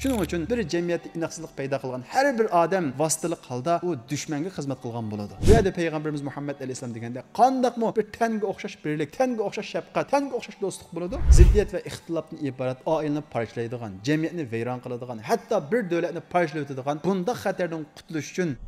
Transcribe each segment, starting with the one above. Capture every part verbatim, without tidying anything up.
شۇنىڭ ئۈچۈن بىر جەمئىيەتتە ئىناقسىزلىق پەيدا قىلغان ھەر بىر ئادەم ۋاسىتىلىك ھالدا ئۇ دۈشمەنگە خىزمەت قىلغان بولىدۇ. بۇ يەردە پەيغەمبىرىمىز مۇھەممەد ئەلەيھىسسالام دېگەندەك، قانداقمۇ بىر تەنگە ئوخشاش بىرلىك، تەنگە ئوخشاش شەپقەت، تەنگە ئوخشاش دوستلۇق بولىدۇ؟ زىددىيەت ۋە ئىختىلاپتىن ئىبارەت ئائىلىنى پارچىلايدىغان، جەمئىيەتنى ۋەيران قىلىدىغان، ھەتتا بىر دۆلەتنى پارچىلاۋېتىدىغان بۇنداق خەتەردىن قۇتۇلۇش ئۈچۈن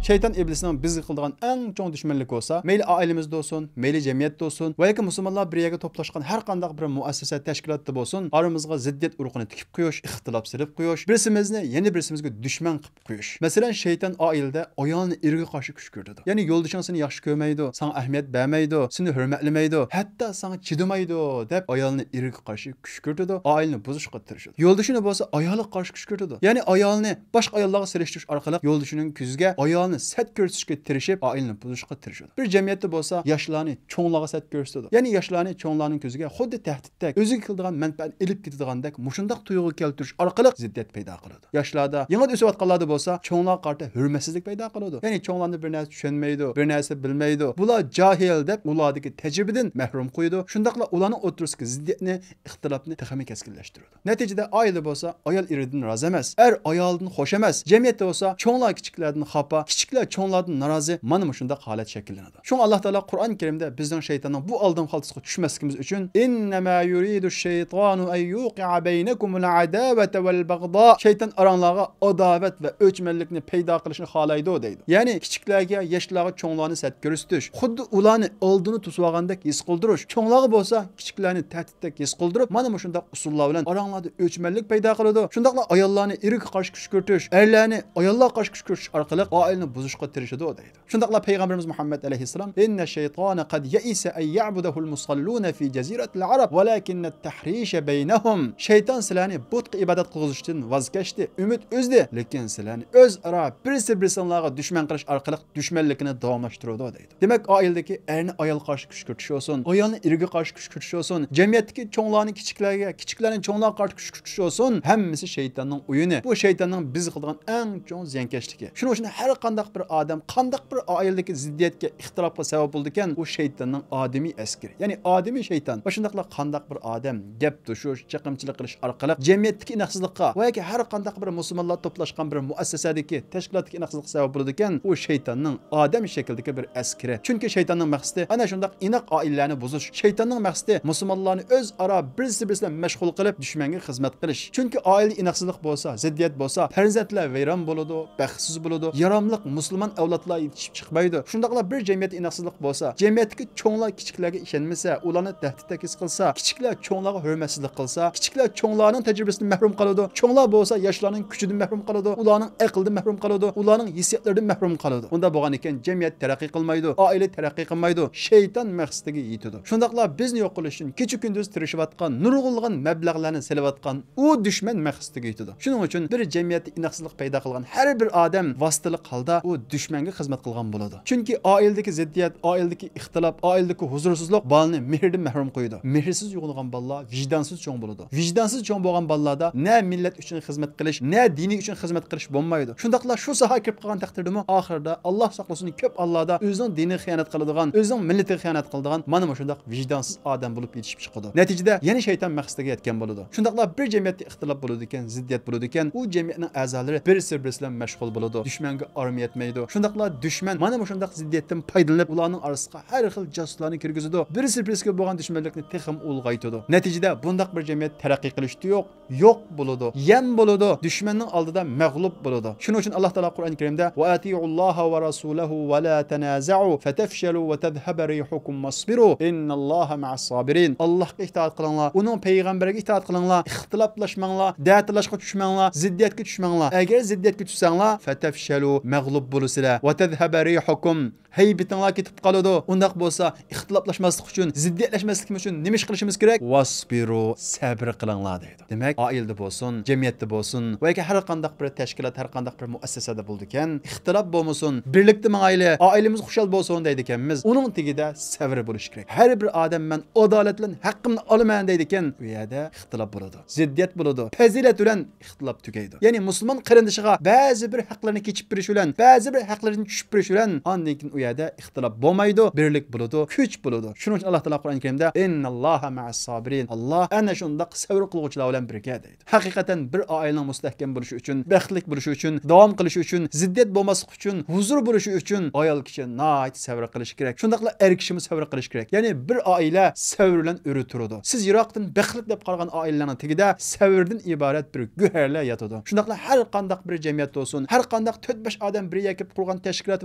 شەيتان ئىبلىسنىڭ بىزگە قىلىدىغان ئەڭ چوڭ دۈشمەنلىكى بولسا، مەيلى ئائىلىمىزدە بولسۇن، مەيلى جەمئىيەتتە بولسۇن ۋە ياكى مۇسۇلمانلار بىر يەرگە توپلاشقان ھەر قانداق بىر مۇئەسسەسە، تەشكىلاتتا بولسۇن، ئارىمىزغا زىددىيەت ئۇرۇقىنى تىكىپ قويۇش، ئىختىلاپ سېلىپ قويۇش، بىرسىمىزنى يەنە بىرسىمىزگە دۈشمەن قىلىپ قويۇش. مەسىلەن، شەيتان ئائىلىدە ئايالنى ئېرىگە قارشى كۈشكۈرتىدۇ. يەنى يولدىشىڭ سېنى ياخشى كۆرمەيدۇ، ساڭا ئەھمىيەت بەرمەيدۇ، سېنى ھۆرمەتلىمەيدۇ، ھەتتا ساڭا چىدىمايدۇ دەپ ئايالنى ئېرىگە قارشى كۈشكۈرتىدۇ، ئائىلىنى بۇزۇشقا تىرىشىدۇ. يولدىشىنى بولسا ئايالىغا قارشى كۈشكۈرتىدۇ. يەنى ئايالنى باشقا ئاياللارغا سېلىشتۇرۇش ئارقىلىق يولدىشىنىڭ كۆزىگە ئايالنى سەت كۆرسىتىشكە تىرىشىپ، ئائىلىنى بۇزۇشقا تىرىشىدۇ. بىر جەمئىيەتتە بولسا ياشلارنى چوڭلارغا سەت كۆرسىتىدۇ. يەنى ياشلارنى چوڭلارنىڭ كۆزىگە خۇددى تەھدىتتەك، ئۆزىگە كېلىدىغان مەنپەئەتنى ئېلىپ كېتىدىغاندەك مۇشۇنداق تۇيغۇ كەلتۈرۈش ئارقىلىق زىددىيەت پەيدا قىلىدۇ. ياشلاردا، يېڭىدىن ئۆسۈۋاتقانلاردا بولسا چوڭلارغا قارىتا ھۆرمەتسىزلىك پەيدا قىلىدۇ. يەنى چوڭلارنى بىر نەرسە چۈشەنمەيدۇ، بىر نەرسە بىلمەيدۇ، بۇلار جاھىل دەپ ئۇلاردىكى تەجرىبىدىن مەھرۇم قويىدۇ. شۇنداقلا ئۇلارنىڭ ئوتتۇرىسىدىكى زىددىيەتنى، ئىختىلاپنى تېخىمۇ كەسكىنلەشتۈرىدۇ. نەتىجىدە ئائىلىدە بولسا ئايال ئېرىدىن رازى ئەمەس، ئەر ئايالىدىن خوش ئەمەس، جەمئىيەتتە بولسا چوڭلار كىچىكلەردىن خاپا، كىچىكلەر چوڭلاردىن نارازى، مانا مۇشۇنداق ھالەت شەكىللىنىدۇ. شۇڭا ئاللا تائالا قۇرئان كەرىمدە بىزنىڭ شەيتاننىڭ بۇ ئالدام خالتىسىغا چۈشمەسلىكىمىز ئۈچۈن، «إنما يريد الشيطان أن يوقع بينكم العداوة والبغضاء.» شەيتان ئاراڭلارغا ئاداۋەت ۋە ئۆچمەنلىكنى پەيدا قىلىشنى خالايدۇ دەيدۇ. يەنى كىچىكلەرگە، ياشلارغا چوڭلارنى سەت كۆرسىتىش، خۇددى ئۇلارنى ئالدىنى توسۇۋالغاندەك ھېس قىلدۇرۇش، چوڭلارغا بولسا كىچىكلەرنى تەھدىتتەك ھېس قىلدۇرۇپ، مانا مۇشۇنداق ئۇسۇللار بىلەن ئاراڭلاردا ئۆچمەنلىك پەيدا قىلىدۇ. شۇنداقلا ئاياللارنى ئېرىگە قارشى كۈشكۈرتۈش، ئەرلەرنى ئاياللارغا قارشى كۈشكۈرتۈش ئارقىلىق ئائىلىنى بۇزۇشقا تىرىشىدۇ دەيدۇ. شۇنداقلا پەيغەمبىرىمىز مۇھەممەد ئەلەيھىسسالام، «إن الشيطان قد يئس أن يعبده المصلون في جزيرة العرب ولكن التحريش بينهم.» شەيتان سىلەرنى بۇتقا ئىبادەت قىلغۇزۇشتىن ۋاز كەچتى، ئۈمىد ئۈزدى، لېكىن سىلەرنى ئۆزئارا بىرسى بىرسىڭلارغا دۈشمەن قىلىش ئارقىلىق دۈشمەنلىكىنى داۋاملاشتۇرىدۇ دەيدۇ. دېمەك، ئائىلىدىكى ئەرنى ئايالغا قارشى كۈشكۈرتۈش بولسۇن، ئايالنى ئېرىگە قارشى كۈشكۈرتۈش بولسۇن، جەمئىيەتتىكى چوڭلارنى كىچىكلەرگە، كىچىكلەرنى چوڭلارغا قارشى كۈشكۈرتۈش بولسۇن، ھەممىسى شەيتاننىڭ ئويۇنى. بۇ شەيتاننىڭ بىزگە قىلىدىغان ئەڭ چوڭ زىيانكەشلىكى. شۇنىڭ ئۈچۈن ھەر قانداق بىر ئادەم، قانداق بىر ئائىلىدىكى زىددىيەتكە، ئىختىلاپقا سەۋەب بولىدىكەن، ئۇ شەيتاننىڭ ئادىمىي ئەسكىرى. يەنى ئادىمىي شەيتان. ۋە شۇنداقلا قانداق بىر ئادەم گەپ توشۇش، چېقىمچىلىق قىلىش ئارقىلىق جەمئىيەتتىكى ئىناقسىزلىققا ۋە ياكى ھەر قانداق بىر مۇسۇلمانلار توپلاشقان بىر مۇئەسسەسەدىكى، تەشكىلاتتىكى ئىناقسىزلىققا سەۋەب بولىدىكەن، ئۇ شەيتاننىڭ ئادەم شەكلىدىكى بىر ئەسكىرى. چۈنكى شەيتاننىڭ مەقسىتى ئەنە شۇنداق ئىناق ئائىلىلەرنى بۇزۇش. شەيتاننىڭ مەقسىتى مۇسۇلمانلارنى ئۆزئارا بىرسى بىرسى بىلەن مەشغۇل قىلىپ، دۈشمەنگە خىزمەت قىلىش. چۈنكى ئائىلىدە ئىناقسىزلىق بولسا، زىددىيەت بولسا، پەرزەنتلەر ۋەيران بولىدۇ، بەختسىز بولىدۇ، ياراملىق مۇسۇلمان ئەۋلادلار يېتىشىپ چىقمايدۇ. شۇنداقلا بىر جەمئىيەتتە ئىناقسىزلىق بولسا، جەمئىيەتتىكى چوڭلار كىچىكلەرگە ئىشەنمىسە، ئۇلارنى تەھدىتتەك ھېس قىلسا، كىچىكلەر چوڭلارغا ھۆرمەتسىزلىك قىلسا، كىچىكلەر چوڭلارنىڭ تەجرىبىسىدىن مەھرۇم قالىدۇ، چوڭلار بولسا ياشلارنىڭ كۈچىدىن مەھرۇم قالىدۇ، ئۇلارنىڭ ئەقلىدىن مەھرۇم قالىدۇ، ئۇلارنىڭ ھېسسىياتلىرىدىن مەھرۇم قالىدۇ. ئۇنداق بولغاندىكىن جەمئىيەت تەرەققىي قىلمايدۇ، ئائىلە تەرەققىي قىلمايدۇ، شەيتان مەقسىتىگە يېتىدۇ. شۇنداقلا بىزنى يوق قىلىش ئۈچۈن كېچە-كۈندۈز تىرىشىۋاتقان، نۇرغۇنلىغان مەبلەغلەرنى سېلىۋاتقان ئۇ دۈشمەن مەقسىتىگە يېتىدۇ. شۇنىڭ ئۈچۈن بىر جەمئىيەتتە ئىناقسىزلىق پەيدا قىلغان ھەر بىر ئادەم ۋاسىتىلىق ھالدا ئۇ دۈشمەنگە خىزمەت قىلغان بولىدۇ. چۈنكى ئائىلىدىكى زىددىيەت، ئائىلىدىكى ئىختىلاپ، ئائىلىدىكى ھۇزۇرسىزلىق بالىنى مېھرىدىن مەھرۇم قويىدۇ. مېھىرسىز يوغىنىغان بالىلار ۋىجدانسىز چوڭ بولىدۇ. ۋىجدانسىز چوڭ بولغان بالىلاردا نە مىللەت ئۈچۈن خىزمەت قىلىش، نە دىنى ئۈچۈن خىزمەت قىلىش بولمايدۇ. شۇنداقلا شۇ ساھەگە كىرىپ قالغان تەقدىردىمۇ ئاخىرىدا ئاللا ساقلىسۇن، كۆپ ھاللاردا ئۆزىنىڭ دىنىغا خىيانەت قىلىدىغان، ئۆزىنىڭ مىللىتىگە خىيانەت قىلىدىغان مانا مۇشۇنداق ۋىجدانسىز ئادەم بولۇپ يېتىشىپ چىقىدۇ. نەتىجىدە يەنە شەيتان مەقسىتىگە يەتكەن بولىدۇ. شۇنداقلا بىر جەمئىيەتتە ئىختىلاپ بولىدىكەن، زىددىيەت بولىدىكەن، ئۇ جەمئىيەتنىڭ ئەزالىرى بىرسى بىرسى بىلەن مەشغۇل بولىدۇ. دۈشمەنگە ئارىمى يەتمەيدۇ. شۇنداقلا دۈشمەن مانا مۇشۇنداق زىددىيەتتىن پايدىلىنىپ، ئۇلارنىڭ ئارىسىغا ھەر خىل جاسۇسلارنى كىرگۈزىدۇ. بىرسى بىرسىگە بولغان دۈشمەنلىكنى تېخىمۇ ئۇلغايتىدۇ. نەتىجىدە بۇنداق بىر جەمئىيەت تەرەققىي قىلىشتا يوق، يوق بولىدۇ، يەم بولىدۇ، دۈشمەننىڭ ئالدىدا مەغلۇپ بولىدۇ. شۇنىڭ ئۈچۈن ئاللا تائالا قۇرئان كەرىمدە، «وأطيعوا الله ورسوله ولا تنازعوا فتفشلوا وتذهب ريحكم واصبروا إن الله مع الصابرين.» ئاللاھقا ئىتائەت قىلىڭلار، ئۇنىڭ پەيغەمبىرىگە ئىتائەت قىلىڭلار، ئىختىلاپلاشماڭلار، دەتالاشقا چۈشمەڭلار، زىددىيەتكە چۈشمەڭلار. ئەگەر زىددىيەتكە چۈشسەڭلار، فتفشلوا، مەغلۇپ بولىسىلەر، وتذهب ريحكم، ھەيبىتىڭلار كېتىپ قالىدۇ. ئۇنداق بولسا، ئىختىلاپلاشماسلىق ئۈچۈن، زىددىيەتلەشمەسلىكىمىز ئۈچۈن نېمە ئىش قىلىشىمىز كېرەك؟ ۋاسبىرۇ، سەبرى قىلىڭلار دەيدۇ. دېمەك، ئائىلىدە بولسۇن، جەمئىيەتتە بولسۇن ۋە ياكى ھەر قانداق بىر تەشكىلات، ھەر قانداق بىر مۇئەسسەسەدە بولىدىكەن، ئىختىلاپ بولمىسۇن، بىرلىكتە ماڭايلى، ئائىلىمىز خۇشال بولسۇن دەيدىكەنمىز. ئۇنىڭ تېگىدە سەۋر بولۇش كېرەك. ھەر بىر ئادەم، «مەن ئادالەت بىلەن ھەققىمنى ئالىمەن» دەيدىكەن، ئۇ يەردە ئىختىلاپ بولىدۇ، زىددىيەت بولىدۇ، پەزىلەت بىلەن ئىختىلاپ تۈگەيدۇ. يەنى مۇسۇلمان قېرىندىشىغا بەزى بىر ھەقلەرنى كېچىپ بېرىش بىلەن، بەزى بىر ھەقلىرىدىن چۈشۈپ بېرىش بىلەن ئاندىن كېيىن ئۇ يەردە ئىختىلاپ بولمايدۇ، بىرلىك بولىدۇ، كۈچ بولىدۇ. شۇنىڭ ئۈچۈن ئاللا تائالا قۇرئان كەرىمدە، «ئىنناللاھە مەئەس سابىرىن»، ئاللا ئەنە شۇنداق سەۋر قىلغۇچىلار بىلەن بىرگە دەيدۇ. ھەقىقەتەن بىر ئائىلىنىڭ مۇستەھكەم بولۇشى ئۈچۈن، بەختلىك بولۇشى ئۈچۈن، داۋام قىلىشى ئۈچۈن، زىددىيەت بولماسلىقى ئۈچۈن، ھۇزۇر بولۇشى ئۈچۈن ئايال كىشى ناھايىتى سەۋر قىلىشى كېرەك. شۇنداقلا ئەر كىشىمۇ سەۋر قىلىشى كېرەك. يەنى بىر ئائىلە سەۋر بىلەن ئۆرە تۇرىدۇ. سىز يىراقتىن بەختلىك دەپ قارىغان ئائىلىلەرنىڭ تېگىدە سەۋردىن ئىبارەت بىر گۆھەرلەر ياتىدۇ. شۇنداقلا ھەر قانداق بىر جەمئىيەت بولسۇن، ھەر قانداق تۆت بەش ئادەم بىر يەرگە كېلىپ قۇرغان تەشكىلات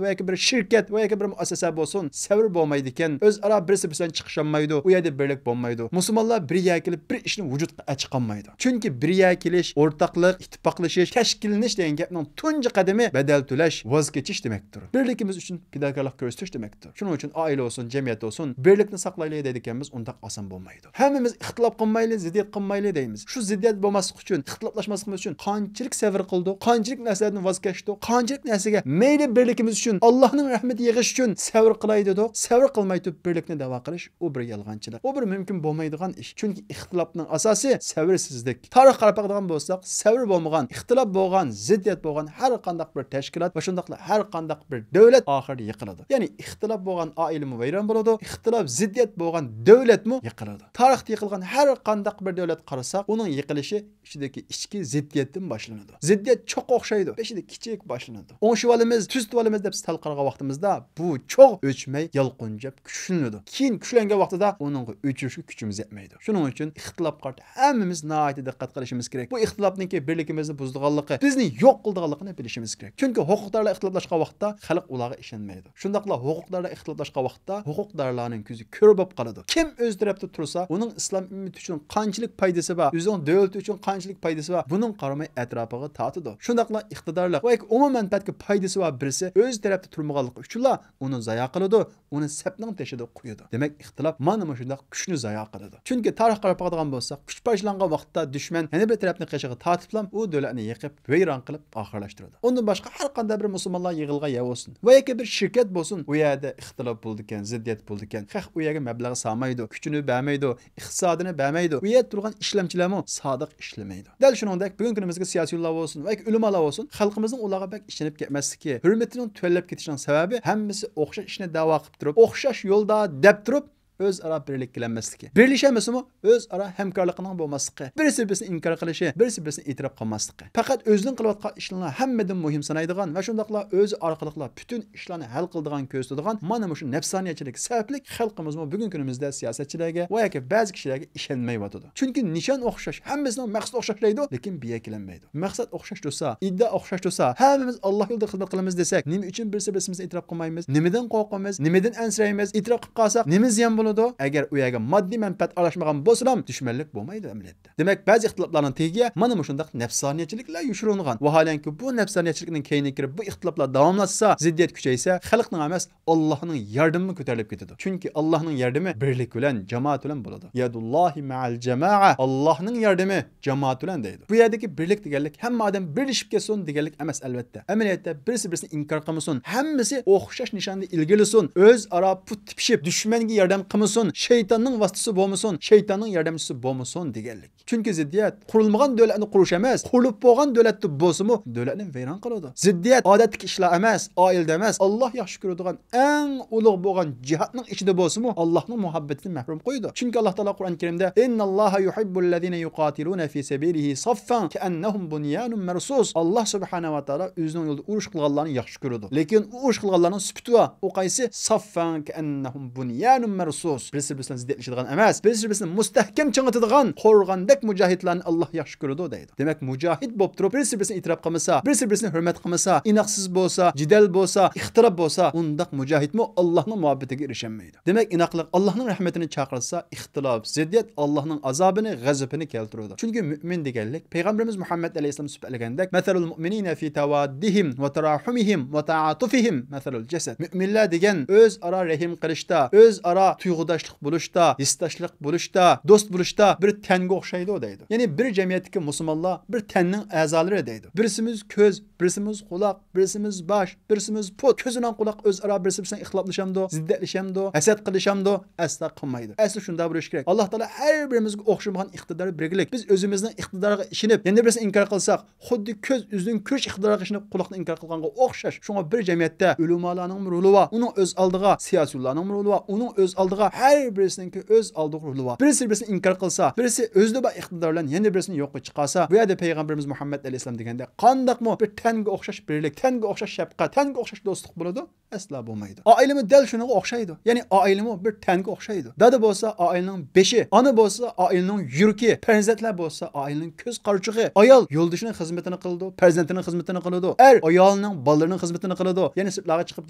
ۋە ياكى بىر شىركەت ۋە ياكى بىر مۇئەسسەسە بولسۇن، سەۋر بولمايدىكەن، ئۆزئارا بىرسى بىرسى بىلەن چىقىشالمايدۇ، ئۇ يەردە بىرلىك بولمايدۇ. مۇسۇلمانلار بىر يەرگە كېلىپ بىر ئىشنى ۋۇجۇدقا ئەچىقالمايدۇ. چۈنكى بىر يەرگە كېلىش، ئورتاقلىق، ئىتتىپاقلىشىش، تەشكىللىنىش دېگەن گەپنىڭ تۇنجى قەدىمى بەدەل تۆلەش، ۋاز كېچىش دېمەكتۇر. بىرلىكىمىز ئۈچۈن پىداكارلىق كۆرسىتىش دېمەكتۇر. شۇنىڭ ئۈچۈن ئائىلە بولسۇن، جەمئىيەت بولسۇن، بىرلىكنى ساقلايلى دەيدىكەنمىز، ئۇنداق ئاسان بولمايدۇ. ھەممىمىز ئىختىلاپ قىلمايلى، زىددىيەت قىلمايلى دەيمىز. شۇ زىددىيەت بولماسلىق ئۈچۈن، ئىختىلاپلاشماسلىقىمىز ئۈچۈن قانچىلىك سەۋر قىلدۇق، قانچىلىك نەرسىلەردىن ۋاز كەچتۇق، قانچىلىك نەرسىگە مەيلى بىرلىكىمىز ئۈچۈن، ئاللانىڭ رەھمىتى يېغىش ئۈچۈن سەۋر قىلاي دېدۇق. سەۋر قىلماي تۇرۇپ بىرلىكنى داۋا قىلىش، ئۇ بىر يالغانچىلىق. ئۇ بىر مۇمكىن بولمايدىغان ئىش. چۈنكى ئىختىلاپنىڭ ئاساسى سەۋرسىزلىك. تارىخقا قاراپ باقىدىغان بولساق، سەۋر بولمىغان، ئىختىلاپ بولغان، زىددىيەت بولغان ھەر قانداق بىر تەشكىلات ۋە شۇنداقلا ھەر قانداق بىر دۆلەت ئاخىرىدا يىقىلىدۇ. يەنى ئىختىلاپ بولغان ئائىلىمۇ ۋەيران بولىدۇ، ئىختىلاپ، زىددىيەت بولغان دۆلەتمۇ يىقىلىدۇ. تارىختا يىقىلغان ھەر قانداق بىر دۆلەت قارىساق، ئۇنىڭ يىقىلىشى ئىچىدىكى ئىچكى زىددىيەتتىن باشلىنىدۇ. زىددىيەت چوققا ئوخشايدۇ، بېشىدا كىچىك باشلىنىدۇ. ئوڭشىۋالىمىز، تۈزىتىۋالىمىز دەپ سەل قارىغان ۋاقتىمىزدا، بۇ چوغ ئۆچمەي يالقۇنجاپ كۈچلىنىدۇ. كېيىن كۈچلەنگەن ۋاقتىدا ئۇنىڭغا ئۆچۈرۈشكە كۈچىمىز يەتمەيدۇ. شۇنىڭ ئۈچۈن ئىختىلاپقا قارىتا ھەممىمىز ناھايىتى دىققەت قىلىشىمىز كېرەك. بۇ ئىختىلاپنىڭكى بىرلىكىمىزنى بۇزىدىغانلىقى، بىزنى يوق قىلىدىغانلىقىنى بىلىشىمىز كېرەك. چۈنكى ھوقۇقدارلار ئىختىلاپلاشقان ۋاقىتتا خەلق ئۇلارغا ئىشەنمەيدۇ. شۇنداقلا ھوقۇقدارلار ئىختىلاپلاشقان ۋاقىتتا ھوقۇقدارلارنىڭ كۆزى كۆر بولۇپ قالىدۇ. كىم ئۆز تەرەپتە تۇرسا، ئۇنىڭ ئىسلام ئۈممىتى ئۈچۈن قانچىلىك پايدىسى بار، ئۆزىنىڭ دۆلىتى ئۈچۈن قانچىلىك پايدىسى بار، بۇنىڭغا قارىماي ئەتراپىغا تارتىدۇ. شۇنداقلا ئىقتىدارلىق ۋە ياكى ئومۇمىي مەنپەئەتكە پايدىسى بار بىرسى ئۆز تەرەپتە تۇرمىغانلىقى ئۈچۈنلا ئۇنى زايا قىلىدۇ، ئۇنى سەپنىڭ تېشىدا قويىدۇ. دېمەك، ئىختىلاپ مانا مۇشۇنداق كۈچنى زايا قىلىدۇ. چۈنكى تارىخقا قاراپ باقىدىغان بولساق، كۈچ پارچىلانغان ۋاقىتتا دۈشمەن يەنە بىر تەرەپنى قېشىغا تارتىپلا ئۇ دۆلەتنى يېقىپ، ۋەيران قىلىپ ئاخىرلاشتۇرىدۇ. ئۇندىن باشقا ھەر قانداق بىر مۇسۇلمانلار يىغىلغان يەر بولسۇن ۋە ياكى بىر شىركەت بولسۇن، ئۇ يەردە ئىختىلاپ بولىدىكەن، زىددىيەت بولىدىكەن، خەق ئۇ يەرگە مەبلەغ سالمايدۇ، كۈچىنى بەرمەيدۇ، ئىقتىسادىنى بەرمەيدۇ، ئۇ يەردە تۇرغان ئىشلەمچىلەرمۇ سادىق ئىشلىمەيدۇ. دەل شۇنىڭدەك بۈگۈنكى كۈنىمىزدىكى سىياسىيونلار بولسۇن ۋە ياكى ئۆلىمالار بولسۇن، خەلقىمىزنىڭ ئۇلارغا بەك ئىشىنىپ كەتمەسلىكى، ھۆرمىتىنىڭ تۆۋەنلەپ كېتىشىنىڭ سەۋەبى ھەممىسى ئوخشاش ئىشنى دەۋا قىلىپ تۇرۇپ، ئوخشاش يولدا دەپ تۇرۇپ، ئۆزئارا بىرلىككە كېلەلمەسلىكى. بىرلىشەلمىسىمۇ، ئۆزئارا ھەمكارلىقىنىڭ بولماسلىقى. بىرسى بىرسىنى ئىنكار قىلىشى، بىرسى بىرسىنى ئېتىراپ قىلماسلىقى. پەقەت ئۆزىنىڭ قىلىۋاتقان ئىشلىرىنى ھەممىدىن مۇھىم سانايدىغان ۋە شۇنداقلا ئۆزى ئارقىلىقلا پۈتۈن ئىشلارنى ھەل قىلىدىغان كۆرسىتىدىغان مانا مۇشۇ نەپسانىيەتچىلىك سەۋەبلىك خەلقىمىزمۇ بۈگۈنكى كۈنىمىزدە سىياسەتچىلەرگە ۋە ياكى بەزى كىشىلەرگە ئىشەنمەيۋاتىدۇ. چۈنكى نىشان ئوخشاش، ھەممىسىنىڭ مەقسىتى ئوخشاش دەيدۇ، لېكىن بىر يەرگە كېلەلمەيدۇ. مەقسەت ئوخشاش تۇرسا، ئىدىيە ئوخشاش تۇرسا، ھەممىمىز ئاللا يولىدا خىزمەت قىلىمىز دېسەك، نېمە ئۈچۈن بىرسى بىرسىمىزنى ئېتىراپ قىلمايمىز؟ نېمىدىن قورقىمىز؟ نېمىدىن ئەنسىرەيمىز؟ ئېتىراپ قىلىپ قالساق، نېمە زىيان بولىدۇ؟ ئەگەر ئۇ يەرگە ماددىي مەنپەئەت ئارىلاشمىغان بولسىلا، دۈشمەنلىك بولمايدۇ ئەمەلىيەتتە. دېمەك، بەزى ئىختىلاپلارنىڭ تېگىگە مانا مۇشۇنداق نەپسانىيەتچىلىكلەر يوشۇرۇنغان. ۋاھالەنكى، بۇ نەپسانىيەتچىلىكنىڭ كەينىگە كىرىپ، بۇ ئىختىلاپلار داۋاملاشسا، زىددىيەت كۈچەيسە، خەلقنىڭ ئەمەس، ئاللاھنىڭ ياردىمىمۇ كۆتۈرۈلۈپ كېتىدۇ. چۈنكى ئاللاھنىڭ ياردىمى بىرلىك بىلەن، جامائەت بىلەن بولىدۇ. يەدۇللاھى مەئەل جامائە، ئاللاھنىڭ ياردىمى جامائەت بىلەن دەيدۇ. بۇ يەردىكى بىرلىك دېگەنلىك ھەممە ئادەم بىرلىشىپ كەتسۇن دېگەنلىك ئەمەس، ئەلۋەتتە. ئەمەلىيەتتە بىرسى بىرسىنى ئىنكار قىلمىسۇن، ھەممىسى ئوخشاش نىشاندا ئىلگىرىلىسۇن، ئۆزئارا پۇت تېپىشىپ، دۈشمەنگە ياردەم قىلمىسۇن، شەيتاننىڭ ۋاسىتىسى بولمىسۇن، شەيتاننىڭ ياردەمچىسى بولمىسۇن دېگەنلىك. چۈنكى زىددىيەت قۇرۇلمىغان دۆلەتنى قۇرۇش ئەمەس، قۇرۇلۇپ بولغان دۆلەتتە بولسىمۇ دۆلەتنى ۋەيران قىلىدۇ. زىددىيەت ئادەتتىكى ئىشلار ئەمەس، ئائىلىدە ئەمەس، ئاللاھ ياخشى كۆرىدىغان ئەڭ ئۇلۇغ بولغان جىھادنىڭ ئىچىدە بولسىمۇ، ئاللاھنىڭ مۇھەببىتىدىن مەھرۇم قويىدۇ. چۈنكى ئاللاھ تائالا قۇرئان كەرىمدە، «ئىنناللاھە يۇھىببۇللەزىنە يۇقاتىلۇنە فى سەبىلىھى سەففەن كەئەننەھۇم بۇنيانۇن مەرسۇس.» ئاللاھ سۇبھانەھۇ ۋە تائالا ئۆزىنىڭ يولىدا ئۇرۇش قىلغانلارنى ياخشى كۆرىدۇ. لېكىن ئۇ ئۇرۇش قىلغانلارنىڭ سۈپىتى بار. ئۇ قايسى؟ سەففەن كەئەننەھۇم بۇنيانۇن مەرسۇس. بىرسى بىرسى بىلەن زىددىيەتلىشىدىغان ئەمەس، بىرسى بىرسىنى مۇستەھكەم چىڭىتىدىغان قورغاندەك مۇجاھىدلارنى ئاللاھ ياخشى كۆرىدۇ دەيدۇ. دېمەك، مۇجاھىد بولۇپ تۇرۇپ، بىرسى بىرسىنى ئېتىراپ قىلمىسا، بىرسى بىرسىنى ھۆرمەت قىلمىسا، ئىناقسىز بولسا، جېدەل بولسا، ئىختىلاپ بولسا، ئۇنداق مۇجاھىدمۇ ئاللاھنىڭ مۇھەببىتىگە ئېرىشەلمەيدۇ. دېمەك، ئىناقلىق ئاللاھنىڭ رەھمىتىنى چاقىرسا، ئىختىلاپ، زىددىيەت ئاللاھنىڭ ئازابىنى، غەزىپىنى كەلتۈرىدۇ. چۈنكى مۆمىن دېگەنلىك پەيغەمبىرىمىز مۇھەممەد ئەلەيھىسسالام سۈپەتلىگەندەك، مەسەلۇل مۇئمىنىنە فى تەۋاددىھىم ۋە تەراھۇمىھىم ۋە تەئاتۇفىھىم مەسەلۇل جەسەد. مۆمىنلەر دېگەن ئۆزئارا رەھىم قىلىشتا، ئۆزئارا تۇغداشلىق بولۇشتا، ھېسداشلىق بولۇشتا، دوست بولۇشتا بىر تەنگە ئوخشايدۇ دەيدۇ. يەنى بىر جەمئىيەتتىكى مۇسۇلمانلار بىر تەننىڭ ئەزالىرى دەيدۇ. بىرسىمىز كۆز، بىرسىمىز قۇلاق، بىرسىمىز باش، بىرسىمىز پۇت. كۆز بىلەن قۇلاق ئۆزئارا بىرسى بىرسى بىلەن ئىختىلاپلىشامدۇ، زىددىيەتلىشەمدۇ، ھەسەت قىلىشامدۇ؟ ئەسلا قىلمايدۇ. ئەسلى شۇنداق بولۇشى كېرەك. ئاللا تائالا ھەر بىرىمىزگە ئوخشىمىغان ئىقتىدار بەرگىلىك. بىز ئۆزىمىزنىڭ ئىقتىدارىغا ئىشىنىپ، يەنە بىرسىنى ئىنكار قىلساق، خۇددى كۆز ئۆزىنىڭ كۆرۈش ئىقتىدارىغا ئىشىنىپ قۇلاقنى ئىنكار قىلغانغا ئوخشاش. شۇڭا بىر جەمئىيەتتە ئۆلىمالارنىڭمۇ رولى بار، ئۇنىڭ ئۆز ئالدىغا سىياسىيونلارنىڭمۇ رولى بار، ئۇنىڭ ئۆز ئالدىغا ھەر بىرسىنىڭكى ئۆز ئالدىغا رولى بار. بىرسى بىرسىنى ئىنكار قىلسا، بىرسى ئۆزىدە بار ئىقتىدار بىلەن يەنە بىرسىنى يوققا چىقارسا، بۇ يەردە پەيغەمبىرىمىز مۇھەممەد ئەلەيھىسسالام دېگەندەك قانداقمۇ بىر تەنگە ئوخشاش بىرلىك، تەنگە ئوخشاش شەپقەت، تەنگە ئوخشاش دوستلۇق بولىدۇ؟ ئەسلا بولمايدۇ. ئائىلىمۇ دەل شۇنىڭغا ئوخشايدۇ. يەنى ئائىلىمۇ بىر تەنگە ئوخشايدۇ. دادا بولسا ئائىلىنىڭ بېشى، ئانا بولسا ئائىلىنىڭ يۈرىكى، پەرزەنتلەر بولسا ئائىلىنىڭ كۆز قارىچۇقى. ئايال يولدىشىنىڭ خىزمىتىنى قىلىدۇ، پەرزەنتىنىڭ خىزمىتىنى قىلىدۇ. ئەر ئايالىنىڭ، بالىلىرىنىڭ خىزمىتىنى قىلىدۇ. يەنى سىرتلارغا چىقىپ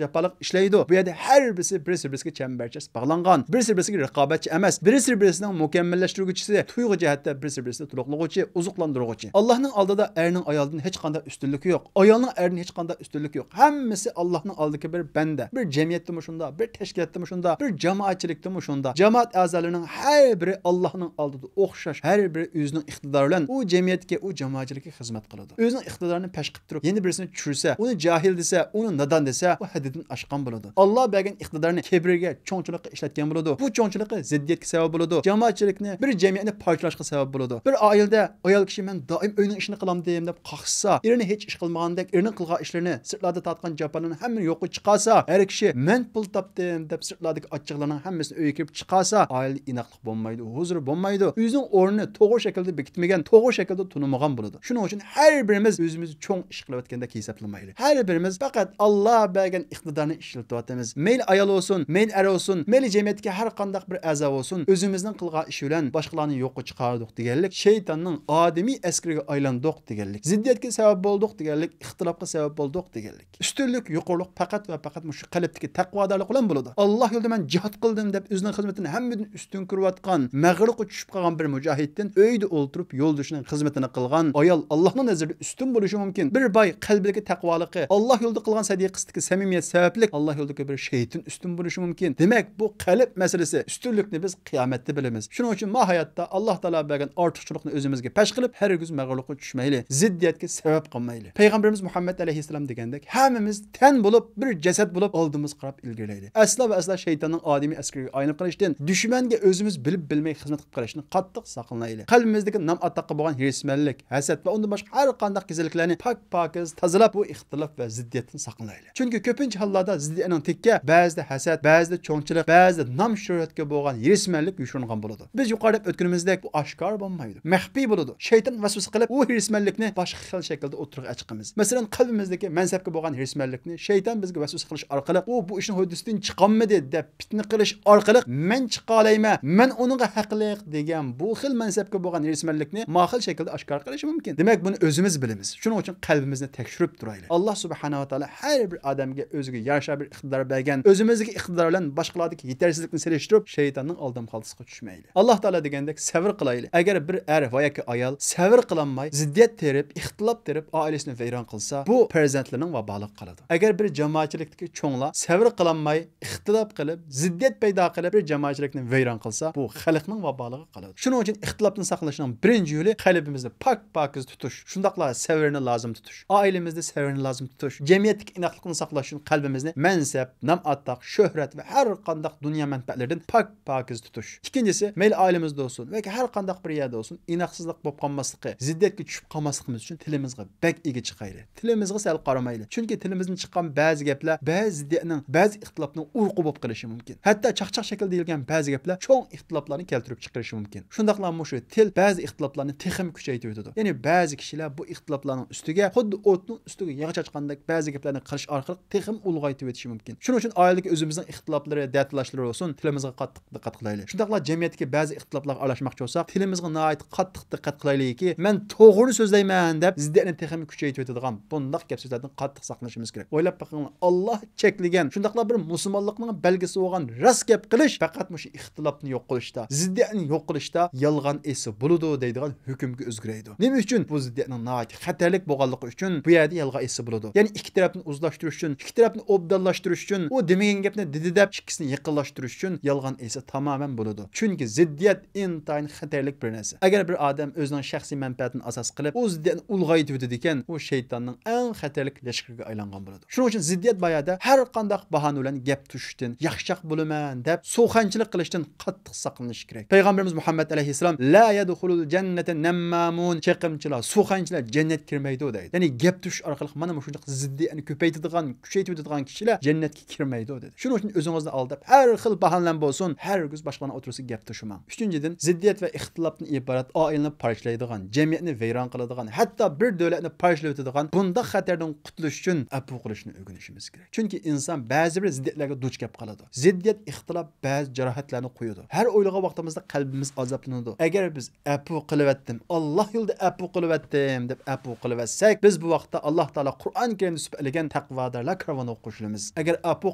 جاپالىق ئىشلەيدۇ. بۇ يەردە ھەر بىرسى بىرسى بىرسىگە چەمبەرچاس باغلانغان. بىرسى بىرسىگە رىقابەتچى ئەمەس. بىرسى بىرسىنىڭ مۇكەممەللەشتۈرگۈچىسى، تۇيغۇ جەھەتتە بىرسى بىرسىنى تولۇقلىغۇچى، ئوزۇقلاندۇرغۇچى. ئاللانىڭ ئالدىدا ئەرنىڭ ئايالدىن ھېچقانداق ئۈستۈنلۈكى يوق. ئايالنىڭ ئەردىن ھېچقانداق ئۈستۈنلۈكى يوق. ھەممىسى ئاللانىڭ ئالدىدىكى بىر بەندە. بىر جەمئىيەتتىمۇ شۇنداق، بىر تەشكىلاتتىمۇ شۇنداق، بىر جامائەتچىلىكتىمۇ شۇنداق. جامائەت ئەزالىرىنىڭ ھەر بىرى ئاللانىڭ ئالدىدا ئوخشاش، ھەر بىرى ئۆزىنىڭ ئىقتىدارى بىلەن ئۇ جەمئىيەتكە، ئۇ جامائەتچىلىككە خىزمەت قىلىدۇ. ئۆزىنىڭ ئىقتىدارىنى پەش قىلىپ تۇرۇپ، يەنە بىرسىنى چۈشۈرسە، ئۇنى جاھىل دېسە، ئۇنى نادان دېسە، ئۇ ھەددىدىن ئاشقان بولىدۇ. ئاللا بەرگەن ئىقتىدارنى كىبىرگە، چوڭچىلىققا ئىشلەتكەن بولىدۇ. بۇ چوڭچىلىقى زىددىيەتكە سەۋەب بولىدۇ. جامائەتچىلىكنى، بىر جەمئىيەتنى پارچىلاشقا سەۋەب بولىدۇ. بىر ئائىلىدە ئايال كىشى مەن دائىم ئۆينىڭ ئىشىنى قىلامدىم دەپ قاقشىسا، ئېرىنى ھېچ ئىش قىلمىغاندەك، ئېرىنىڭ قىلغان ئىشلىرىنى، سىرتلاردا تارتقان جاپالارنى ھەممىنى يوققا چىقارسا، ئەر كىشى مەن پۇل تاپتىم دەپ سىرتلاردىكى ئاچچىقلارنىڭ ھەممىسىنى ئۆيگە كىرىپ چىقارسا، ئائىلىدە ئىناقلىق بولمايدۇ، ھۇزۇر بولمايدۇ. ئۆزىنىڭ ئورنىنى توغرا شەكىلدە بېكىتمىگەن، توغرا شەكىلدە تونۇمىغان بولىدۇ. شۇنىڭ ئۈچۈن ھەر بىرىمىز ئۆزىمىزنى چوڭ ئىش قىلىۋەتكەندەك ھېسابلىمايلى. ھەر بىرىمىز پەقەت ئاللا بەرگەن ئىقتىدارنى ئىشلىتىۋاتىمىز. مەيلى ئايال بولسۇن، مەيلى ئەر بولسۇن، مەيلى جەمئىيەتتىكى ھەر قانداق بىر ئەزا بولسۇن، ئۆزىمىزنىڭ قىلغان ئىشى بىلەن باشقىلارنى يوققا چىقاردۇق دېگەنلىك، شەيتاننىڭ ئادىمىي ئەسكىرىگە ئايلاندۇق دېگەنلىك، زىددىيەتكە سەۋەب بولدۇق دېگەنلىك، ئىختىلاپقا سەۋەب بولدۇق دېگەنلىك. ئۈستۈنلۈك، يۇقىرىلىق پەقەت ۋە پەقەت مۇشۇ قەلبتىكى تەقۋادارلىق بىلەن بولىدۇ. ئاللا يولىدا مەن جىھاد قىلدىم دەپ ئۆزىنىڭ خىزمىتىنى ھەممىدىن ئۈستۈن كۆرۈۋاتقان، مەغرۇرغا چۈشۈپ قالغان بىر مۇجاھىدتىن ئۆيدە ئولتۇرۇپ يولدىشىنىڭ خىزمىتىنى قىلغان ئايال ئاللانىڭ نەزىرىدە ئۈستۈن بولۇشى مۇمكىن. بىر باي قەلبىدىكى تەقۋالىقى، ئاللا يولىدا قىلغان سەدىقىسىدىكى سەمىمىيەت سەۋەبلىك ئاللا يولىدىكى بىر شەھىدتىن ئۈستۈن بولۇشى مۇمكىن. دېمەك، بۇ قەلب مەسىلىسى، ئۈستۈنلۈكنى بىز قىيامەتتە بىلىمىز. شۇنىڭ ئۈچۈن ما ھاياتتا ئاللا تائالا بەرگەن ئارتۇقچىلىقنى ئۆزىمىزگە پەش قىلىپ، ھەرگىز مەغرۇرلۇققا چۈشمەيلى، زىددىيەتكە سەۋەب قىلمايلى. پەيغەمبىرىمىز مۇھەممەد ئەلەيھىسسالام دېگەندەك، ھەممىمىز تەن بولۇپ، بىر جەسەت بولۇپ، ئالدىمىزغا قاراپ ئىلگىرىلەيلى. ئەسلا ۋە ئەسلا شەيتاننىڭ ئادىمىي ئەسكىرىگە ئايلىنىپ قېلىشتىن، دۈشمەنگە ئۆزىمىز بىلىپ بىلمەي خىزمەت قىلىپ قېلىشتىن قاتتىق ساقلىنايلى. قەلبىمىزدىكى نام ئاتاققا بولغان ھېرىسمەنلىك، ھەسەت ۋە ئۇندىن باشقا ھەر قانداق كېسەللىكلەرنى پاك پاكىز تازىلاپ، بۇ ئىختىلاپ ۋە زىددىيەتتىن ساقلىنايلى. چۈنكى كۆپىنچە ھاللاردا زىددىيەتنىڭ تېكى بەزىدە ھەسەت، بەزىدە چوڭچىلىق، بەزىدە نام شۆھرەتكە بولغان ھېرىسمەنلىك يوشۇرۇنغان بولىدۇ. بىز يۇقىرىدا ئۆتكىنىمىزدەك بۇ ئاشكارا بولمايدۇ، مەخپىي بولىدۇ. شەيتان ۋەسۋەسە قىلىپ، ئۇ ھېرىسمەنلىكنى باشقا خىل شەكىلدە ئوتتۇرىغا ئەچىقىمىز. مەسىلەن، قەلبىمىزدىكى مەنسەپكە بولغان ھېرىسمەنلىكنى شەيتان بىزگە ۋەسۋەسە قىلىش ئارقىلىق، ئۇ بۇ ئىشنىڭ ھۆددىسىدىن چىقالمىدى دەپ پىتنە قىلىش ئارقىلىق، مەن چىقالايمەن، مەن ئۇنىڭغا ھەقلىق دېگەن بۇ خىل مەنسەپكە بولغان ھېرىسمەنلىكنى ما خىل شەكىلدە ئاشكارا قىلىشى مۇمكىن. دېمەك، بۇنى ئۆزىمىز بىلىمىز. شۇنىڭ ئۈچۈن قەلبىمىزنى تەكشۈرۈپ تۇرايلى. ئاللا سۇبھانەھۇ ۋە تائالا ھەر بىر ئادەمگە ئۆزىگە يارىشا بىر ئىقتىدار بەرگەن. ئۆزىمىزدىكى ئىقتىدار بىلەن باشقىلاردىكى يېتەرسىزلىكنى سېلىشتۇرۇپ، شەيتاننىڭ ئالدام خالتىسىغا چۈشمەيلى. ئاللا تائالا دېگەندەك، سەۋر قىلايلى. ئەگەر بىر ئەر ۋە ياكى ئايال سەۋر قىلالماي، زىددىيەت تېرىپ، ئىختىلاپ تېرىپ، ئائىلىسىنى ۋەيران قىلسا، بۇ پەرزەنتلىرىنىڭ ۋابالىغا قالىدۇ. ئەگەر بىر جامائەتچىلىكتىكى چوڭلار سەۋر قىلالماي، ئىختىلاپ قىلىپ، زىددىيەت پەيدا قىلىپ، بىر جامائەتچىلىكنى ۋەيران قىلسا، بۇ خەلقنىڭ ۋابالىغا قالىدۇ. شۇنىڭ ئۈچۈن ئىختىلاپتىن ساقلىنىشنىڭ بىرىنچى يولى قەلبىمىزنى پاك پاكىز تۇتۇش، شۇنداقلا سەۋرنى لازىم تۇتۇش، ئائىلىمىزدە سەۋرنى لازىم تۇتۇش، جەمئىيەتتىكى ئىناقلىقنى ساقلاش ئۈچۈن قەلبىمىزنى مەنسەپ، نام ئاتاق، شۆھرەت ۋە ھەر قانداق دۇنيا مەنپەئەتلىرىدىن پاك پاكىز تۇتۇش. ئىككىنچىسى، مەيلى ئائىلىمىزدە بولسۇن ياكى ھەر قانداق بىر يەردە بولسۇن، ئىناقسىزلىق بولۇپ قالماسلىقى، زىددىيەتكە چۈشۈپ قالماسلىقىمىز ئۈچۈن تىلىمىزغا بەك ئىگە چىقايلى. تىلىمىزغا سەل قارىمايلى. چۈنكى تىلىمىزدىن چىققان بەزى گەپلەر بەزى زىددىيەتنىڭ، بەزى ئىختىلاپنىڭ ئۇرۇقى بولۇپ قېلىشى مۇمكىن. ھەتتا چاقچاق شەكلىدە دېيىلگەن بەزى گەپلەر چوڭ ئىختىلاپلارنى كەلتۈرۈپ چىقىرىشى مۇمكىن. شۇنداقلا مۇشۇ تىل بەزى ئىختىلاپلارنى تېخىمۇ كۈچەيتىۋېتىدۇ. يەنى بەزى كىشىلەر بۇ ئىختىلاپلارنىڭ ئۈستىگە خۇددى ئوتنىڭ ئۈستىگە ياغ چاچقاندەك بەزى گەپلەرنى قىلىش ئارقىلىق تېخىمۇ ئۇلغايتىۋېتىشى مۇمكىن. شۇنىڭ ئۈچۈن ئائىلىدىكى ئۆزىمىزنىڭ ئىختىلاپلىرى، دەتالاشلىرى بولسۇن، تىلىمىزغا قاتتىق دىققەت قىلايلى. شۇنداقلا جەمئىيەتتىكى بەزى ئىختىلاپلارغا ئارىلاشماقچى بولساق، تىلىمىزغا ناھايىتى قاتتىق دىققەت قىلايلىكى، مەن توغرىنى سۆزلەيمەن دەپ زىددىيەتنى تېخىمۇ كۈچەيتىۋېتىدىغان بۇنداق گەپ سۆزلەردىن قاتتىق ساقلىنىشىمىز كېرەك. ئويلاپ بېقىڭلار، ئاللا چەكلىگەن، شۇنداقلا بىر مۇسۇلمانلىقنىڭ بەلگىسى بولغان راست گەپ قىلىش پەقەت مۇشۇ ئىختىلاپنى يوق قىلىشتا، زىددىيەتنى يوق قىلىشتا يالغان ئېيتسا بولىدۇ دەيدىغان ھۆكۈمگە ئۆزگىرەيدۇ. نېمە ئۈچۈن؟ بۇ زىددىيەتنىڭ ناھايىتى خەتەرلىك بولغانلىقى ئۈچۈن بۇ يەردە يالغان ئېيتسا بولىدۇ. يەنى ئىككى تەرەپنى ئۇزلاشتۇرۇش ئۈچۈن، ئىككى تەرەپنى ئوبدانلاشتۇرۇش ئۈچۈن، ئۇ دېمىگەن گەپنى دېدى دەپ ئىككىسىنى يېقىنلاشتۇرۇش ئۈچۈن يالغان ئېيتسا تامامەن بولىدۇ. چۈنكى زىددىيەت ئىنتايىن خەتەرلىك بىر نەرسە. ئەگەر بىر ئادەم ئۆزىنىڭ شەخسىي مەنپەئەتىنى ئاساس قىلىپ ئۇ زىددىيەتنى ئۇلغايتىۋېتىدىكەن، ئۇ شەيتاننىڭ ئەڭ خەتەرلىك لەشكىرىگە ئايلانغان بولىدۇ. شۇنىڭ ئۈچۈن زىددىيەت بار يەردە ھەر قانداق باھانە بىلەن گەپ توشۇشتىن، ياخشىچاق بولىمەن دەپ سۇخەنچىلىك قىلىشتىن قاتتىق ساقلىنىش كېرەك. پەيغەمبىرىمىز مۇھەممەد ئەلەيھىسسالام، لا يدخلوا الجنة نمامون، چېقىمچىلار، سۇخەنچىلەر جەننەتكە كىرمەيدۇ دەيدۇ. يەنى گەپ توشۇش ئارقىلىق مانا مۇشۇنداق زىددىيەتنى كۆپەيتىدىغان، كۈچەيتىۋېتىدىغان كىشىلەر جەننەتكە كىرمەيدۇ دېدى. شۇنىڭ ئۈچۈن ئۆزىڭىزنى ئالداپ، ھەر خىل باھانە بىلەن بولسۇن، ھەرگىز باشقىلارنىڭ ئوتتۇرىسىدا گەپ توشۇماڭ. ئۈچىنچىدىن، زىددىيەت ۋە ئىختىلاپتىن ئىبارەت ئائىلىنى پارچىلايدىغان، جەمئىيەتنى ۋەيران قىلىدىغان، ھەتتا بىر دۆلەتنى پارچىلاۋېتىدىغان بۇنداق خەتەردىن قۇتۇلۇش ئۈچۈن ئەپۇ قىلىشنى ئۆگىنىشىمىز كېرەك. چۈنكى ئىنسان بەزى بىر زىددىيەتلەرگە دۇچ كەپ قالىدۇ. زىددىيەت، ئىختىلاپ بەزى جاراھەتلەرنى قويىدۇ. ھەر ئويلىغان ۋاقتىمىزدا قەلبىمىز ئازابلىنىدۇ. ئەگەر بىز ئەپۇ قىلىۋەتتىم، ئاللا يولىدا ئەپۇ قىلىۋەتتىم دەپ ئەپۇ قىلىۋەتسەك، بىز بۇ ۋاقىتتا ئاللا تائالا قۇرئان كەرىمدە سۈپەتلىگەن تەقۋادارلار كارۋانىغا قوشۇلىمىز. ئەگەر ئەپۇ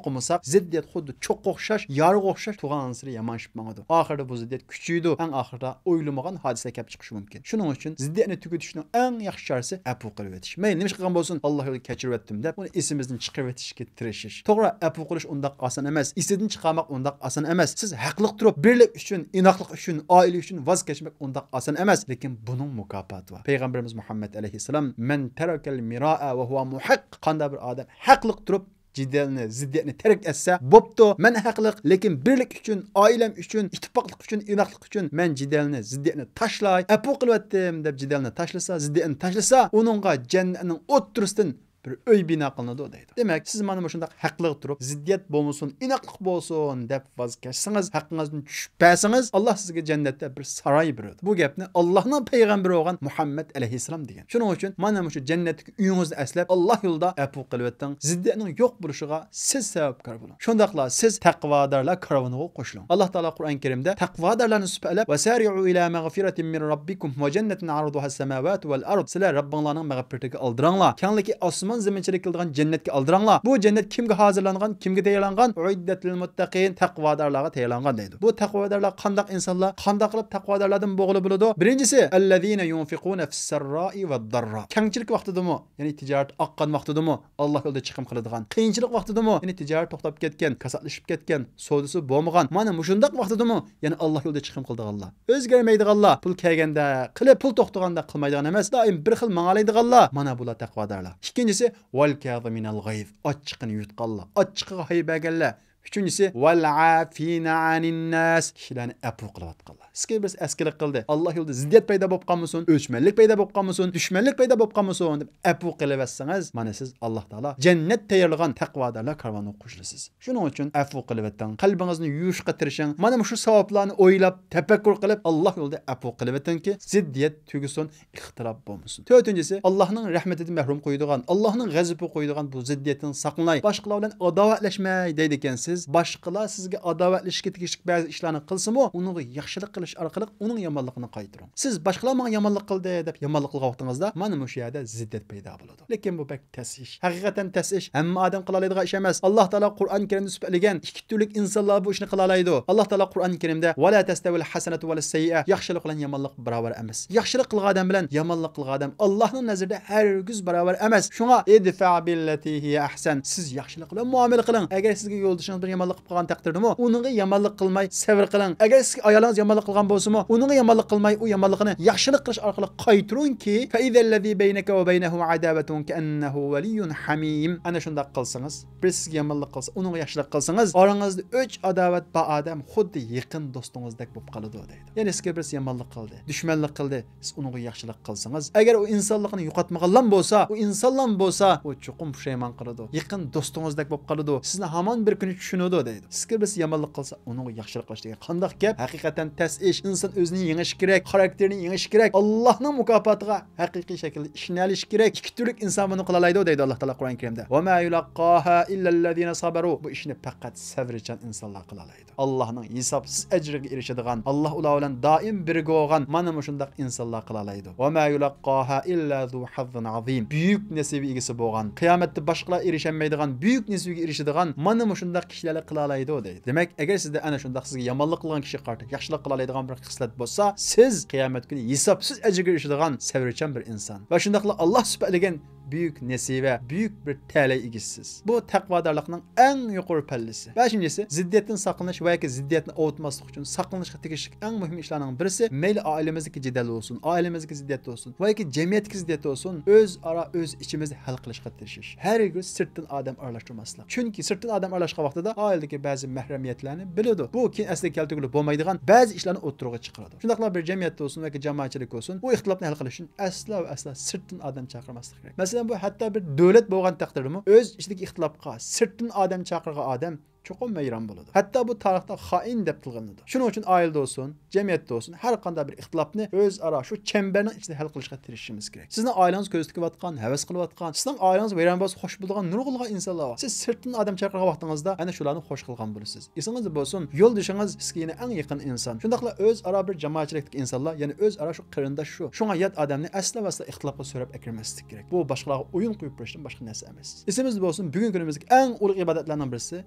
قىلمىساق، زىددىيەت خۇددى چوققا ئوخشاش، يارغا ئوخشاش تۇغانسېرى يامانلىشىپ ماڭىدۇ. ئاخىرىدا بۇ زىددىيەت كۈچىيىدۇ، ئەڭ ئاخىرىدا ئويلىمىغان ھادىسە كەپ چىقىشى مۇمكىن. شۇنىڭ ئۈچۈن زىددىيەتنى تۈگىتىشنىڭ ئەڭ ياخشى چارىسى ئەپۇ قىلىۋېتىش. مەيلى نېمە ئىش قىلغان بولسۇن، ئاللا يولىدا كەچۈرۈۋەتتىم دەپ ئۇنى ئېسىمىزدىن چىقىرىۋېتىشكە تىرىشىش. توغرا، ئەپۇ قىلىش ئۇنداق ئاسان ئەمەس، ئېسىدىن چىقارماق ئۇنداق ئاسان ئەمەس. سىز ھەقلىق تۇرۇپ، بىرلىك ئۈچۈن، ئىناقلىق ئۈچۈن، ئائىلە ئۈچۈن ۋاز كەچمەك ئۇنداق ئاسان ئەمەس، لېكىن بۇنىڭ مۇكاپاتى بار. پەيغەمبىرىمىز مۇھەممەد ئەلەيھىسسالام، مەن تەرەكەل مىرائە ۋە ھۇۋە مۇھەق، قانداق بىر ئادەم ھەقلىق تۇرۇپ، جېدەلنى، زىددىيەتنى تەرك ئەتسە، بوپتۇ، مەن ھەقلىق، لېكىن بىرلىك ئۈچۈن، ئائىلەم ئۈچۈن، ئىتتىپاقلىق ئۈچۈن، ئىناقلىق ئۈچۈن مەن جېدەلنى، زىددىيەتنى تاشلاي، ئەپۇ قىلىۋەتتىم دەپ جېدەلنى تاشلىسا، زىددىيەتنى تاشلىسا، ئۇنىڭغا جەننەتنىڭ ئوتتۇرىسىدىن بىر ئۆي بىنا قىلىنىدۇ دەيدۇ. دېمەك، سىز مانا مۇشۇنداق ھەقلىق تۇرۇپ، زىددىيەت بولمىسۇن، ئىناقلىق بولسۇن دەپ ۋاز كەچسىڭىز، ھەققىڭىزدىن چۈشۈپ بەرسىڭىز، ئاللا سىزگە جەننەتتە بىر ساراي بېرىدۇ. بۇ گەپنى ئاللانىڭ پەيغەمبىرى بولغان مۇھەممەد ئەلەيھىسسالام دېگەن. شۇنىڭ ئۈچۈن مانا مۇشۇ جەننەتتىكى ئۆيىڭىزنى ئەسلەپ، ئاللا يولىدا ئەپۇ قىلىۋېتىڭ، زىددىيەتنىڭ يوق بولۇشىغا سىز سەۋەبكار بولۇڭ. شۇنداقلا سىز تەقۋادارلار كارۋىنىغا قوشۇلۇڭ. ئاللا تائالا قۇرئان كەرىمدە تەقۋادارلارنى سۈپەتلەپ، ۋەسارىئۇ ئىلا مەغفىرەتىن مىن رەببىكۇم ۋە جەننەتىن ئەرزۇھەس سەماۋاتۇ ۋەل ئەرز، سىلەر رەببىڭلارنىڭ مەغپىرىتىگە ئالدىراڭلار، كەڭلىكى ئاسمان زېمىن چېلىك كېلىدىغان جەننەتكە ئالدىراڭلار. بۇ جەننەت كىمگە ھازىرلانغان، كىمگە تەييارلانغان؟ ئۇئىددەت لىل مۇتتەقىن، تەقۋادارلارغا تەييارلانغان دەيدۇ. بۇ تەقۋادارلار قانداق ئىنسانلار، قانداق قىلىپ تەقۋادارلاردىن بولغىلى بولىدۇ؟ بىرىنچىسى، ئەللەزىنە يۇنفىقۇنە فىسسەررائى ۋەددەررا. كەڭچىلىك ۋاقتىدىمۇ، يەنى تىجارەت ئاققان ۋاقتىدىمۇ، ئاللا يولىدا چىقىم قىلىدىغان. قىيىنچىلىق ۋاقتىدىمۇ، يەنى تىجارەت توختاپ كەتكەن، كاساتلىشىپ كەتكەن، سودىسى بولمىغان، مانا مۇشۇنداق ۋاقتىدىمۇ يەنە ئاللا يولىدا چىقىم قىلىدىغانلار. ئۆزگەرمەيدىغانلار، پۇل كەلگەندە قىلىپ، پۇل توختىغاندا قىلمايدىغان ئەمەس، دائىم بىر خىل ماڭالايدىغانلار، مانا بۇلار تەقۋادارلار. ئىككىنچىسى، ۋەل كازىمىنەل غەيز، ئاچچىقىنى يۇتقانلار، ئاچچىقىغا ھاي بەرگەنلەر. ئۈچىنچىسى، ۋەل ئافىنە ئانىنناس، كىشىلەرنى ئەپۇ قىلىۋاتقانلار. سىزگە بىرسى ئەسكىلىك قىلدى، ئاللا يولىدا زىددىيەت پەيدا بولۇپ قالمىسۇن، ئۆچمەنلىك پەيدا بولۇپ قالمىسۇن، دۈشمەنلىك پەيدا بولۇپ قالمىسۇن دەپ ئەپۇ قىلىۋەتسىڭىز، مانا سىز ئاللا تائالا جەننەت تەييارلىغان تەقۋادارلار كارۋانىغا قوشۇلىسىز. شۇنىڭ ئۈچۈن ئەپۇ قىلىۋېتىڭ، قەلبىڭىزنى يۇيۇشقا تىرىشىڭ. مانا مۇشۇ ساۋابلارنى ئويلاپ، تەپەككۇر قىلىپ، ئاللا يولىدا ئەپۇ قىلىۋېتىڭكى، زىددىيەت تۈگىسۇن، ئىختىلاپ بولمىسۇن. تۆتىنچىسى، ئاللانىڭ رەھمىتىدىن مەھرۇم قويىدىغان، ئاللانىڭ غەزىپىگە قويىدىغان بۇ زىددىيەتتىن ساقلىناي. باشقىلار بىلەن ئاداۋەتلەشمەي دەيدىكەنسىز. باشقىلار سىزگە ئاداۋەتلىشىشكە تېگىشلىك بەزى ئىشلارنى قىلسىمۇ، ئۇنىڭغا ياخشىلىق قىلىش ئارقىلىق ئۇنىڭ يامانلىقىنى قايتۇرۇڭ. سىز باشقىلار ماڭا يامانلىق قىلدى دەپ يامانلىق قىلغان ۋاقتىڭىزدا، مانا مۇشۇ يەردە زىددىيەت پەيدا بولىدۇ. لېكىن بۇ بەك تەس ئىش. ھەقىقەتەن تەس ئىش. ھەممە ئادەم قىلالايدىغان ئىش ئەمەس. ئاللا تائالا قۇرئان كەرىمدە سۈپەتلىگەن ئىككى تۈرلۈك ئىنسانلار بۇ ئىشنى قىلالايدۇ. ئاللا تائالا قۇرئان كەرىمدە، ۋەلا تەستەۋىل ھەسەنەتۇ ۋەلەس سەييىئە، ياخشىلىق بىلەن يامانلىق باراۋەر ئەمەس. ياخشىلىق قىلغان ئادەم بىلەن يامانلىق قىلغان ئادەم ئاللانىڭ نەزىرىدە ھەرگىز باراۋەر ئەمەس. شۇڭا، ئىدفەئ بىللەتى ھىيە ئەھسەن، سىز ياخشىلىق بىلەن مۇئامىلە قىلىڭ. ئەگەر سىزگە يولدىشىڭىز بىر يامانلىق قىلغان تەقدىردىمۇ، ئۇنىڭغا يامانلىق قىلماي سەۋر قىلىڭ. ئەگەر سىزگە ئايالىڭىز يامانلىق قىلغان بولسىمۇ، ئۇنىڭغا يامانلىق قىلماي، ئۇ يامانلىقىنى ياخشىلىق قىلىش ئارقىلىق قايتۇرۇڭكى، فەئىزەللەزى بەينەكە ۋە بەينەھۇ ئەداۋەتۇن كەئەننەھۇ ۋەلىييۇن ھەمىم. ئەنە شۇنداق قىلسىڭىز، بىرى سىزگە يامانلىق قىلسا، ئۇنىڭغا ياخشىلىق قىلسىڭىز، ئاراڭىزدا ئۆچ ئاداۋەت بار ئادەم خۇددى يېقىن دوستىڭىزدەك بولۇپ قالىدۇ دەيدۇ. يەنى سىزگە بىرسى يامانلىق قىلدى، دۈشمەنلىك قىلدى، سىز ئۇنىڭغا ياخشىلىق قىلسىڭىز، ئەگەر ئۇ ئىنسانلىقىنى يوقاتمىغانلام بولسا، ئۇ ئىنسانلام بولسا، ئۇ چوقۇم پۇشايمان قىلىدۇ. يېقىن دوستىڭىزدەك بولۇپ قالىدۇ. سىزنى ھامان بىر كۈنى چۈشىنىدۇ دەيدۇ. سىزگە بىرسى يامانلىق قىلسا، ئۇنىڭغا ياخشىلىق قىلىش دېگەن قانداق گەپ؟ ھەقىقەتەن تەس ئىش. ئىنسان ئۆزىنى يېڭىشى كېرەك، خاراكتېرىنى يېڭىشى كېرەك. ئاللانىڭ مۇكاپاتىغا ھەقىقىي شەكىلدە ئىشىنەلىشى كېرەك. ئىككى تۈرلۈك ئىنسان بۇنى قىلالايدۇ دەيدۇ ئاللا تائالا قۇرئان كەرىمدە. ۋە ما يۇلەققاھا ئىللەللەزىنە سەبەرۇ. بۇ ئىشنى پەقەت سەۋرچان ئىنسانلار قىلالايدۇ. ئاللانىڭ ھېسابسىز ئەجرىگە ئېرىشىدىغان، ئاللا ئۇلار بىلەن دائىم بىرگە بولغان مانا مۇشۇنداق ئىنسانلار قىلالايدۇ. ۋە ما يۇلەققاھا ئىللا زۇ ھەززىن ئازىم. بۈيۈك نېسىۋە ئىگىسى بولغان، قىيامەتتە باشقىلار ئېرىشەلمەيدىغان بۈيۈك نېسىۋىگە ئېرىشىدىغان مانا مۇشۇنداق كىشىلەرلا قىلالايدۇ دەيدۇ. دېمەك، ئەگەر سىزدە ئەنە شۇنداق سىزگە يامانلىق قىلغان كىشىگە قارىتا ياخشىلىق قىلالايدىغان بىر خىسلەت بولسا، سىز قىيامەت كۈنى ھېسابسىز ئەجىرگە ئېرىشىدىغان سەۋرچان بىر ئىنسان. ۋە شۇنداقلا ئاللا سۈپەتلىگەن بۈيۈك نېسىۋە، بۈيۈك بىر تەلەي ئىگىسىسىز. بۇ تەقۋادارلىقنىڭ ئەڭ يۇقىرى پەللىسى. بەشىنچىسى، زىددىيەتتىن ساقلىنىش ۋە ياكى زىددىيەتنى ئاۋۇتماسلىق ئۈچۈن ساقلىنىشقا تېگىشلىك ئەڭ مۇھىم ئىشلارنىڭ بىرسى، مەيلى ئائىلىمىزدىكى جېدەل بولسۇن، ئائىلىمىزدىكى زىددىيەت بولسۇن ۋە ياكى جەمئىيەتتىكى زىددىيەت بولسۇن، ئۆزئارا ئۆز ئىچىمىزدە ھەل قىلىشقا تىرىشىش. ھەرگىز سىرتتىن ئادەم ئارىلاشتۇرماسلىق. چۈنكى سىرتتىن ئادەم ئارىلاشقان ۋاقتىدا ئائىلىدىكى بەزى مەھرىمىيەتلەرنى بىلىدۇ. بۇ كېيىن ئەسلىگە كەلتۈرگىلى بولمايدىغان بەزى ئىشلارنى ئوتتۇرىغا چىقىرىدۇ. شۇنداقلا بىر جەمئىيەتتە بولسۇن ياكى جامائەتچىلىك بولسۇن، بۇ ئىختىلاپنى ھەل قىلىش ئۈچۈن ئەسلا ۋە ئەسلا سىرتتىن ئادەم چاقىرماسلىق كېرەك. مەسىلەن، بۇ ھەتتا بىر دۆلەت بولغان تەقدىردىمۇ ئۆز ئىچىدىكى ئىختىلاپقا سىرتتىن ئادەم چاقىرغان ئادەم چوقۇم ۋەيران بولىدۇ. ھەتتا بۇ تارىختا خائىن دەپ تىلغا ئېلىنىدۇ. شۇنىڭ ئۈچۈن ئائىلىدە بولسۇن، جەمئىيەتتە بولسۇن، ھەر قانداق بىر ئىختىلاپنى ئۆزئارا شۇ چەمبەرنىڭ ئىچىدە ھەل قىلىشقا تىرىشىشىمىز كېرەك. سىزنىڭ ئائىلىڭىز كۆز تىكىۋاتقان، ھەۋەس قىلىۋاتقان، سىزنىڭ ئائىلىڭىز ۋەيران بولسا خوش بولىدىغان نۇرغۇنلىغان ئىنسانلار بار. سىز سىرتتىن ئادەم چاقىرغان ۋاقتىڭىزدا ئەنە شۇلارنى خوش قىلغان بولىسىز. ئېسىڭىزدە بولسۇن، يولدىشىڭىز سىزگە يەنە ئەڭ يېقىن ئىنسان. شۇنداقلا ئۆزئارا بىر جامائەتچىلىكتىكى ئىنسانلار، يەنى ئۆزئارا شۇ قېرىنداش شۇ. شۇڭا يات ئادەمنى ئەسلا ۋەسلا ئىختىلاپقا سۆرەپ ئەكىرمەسلىك كېرەك. بۇ باشقىلارغا ئويۇن قويۇپ بېرىشتىن باشقا نەرسە ئەمەس. ئېسىمىزدە بولسۇن، بۈگۈنكى كۈنىمىزدىكى ئەڭ ئۇلۇغ ئىبادەتلەرنىڭ بىرسى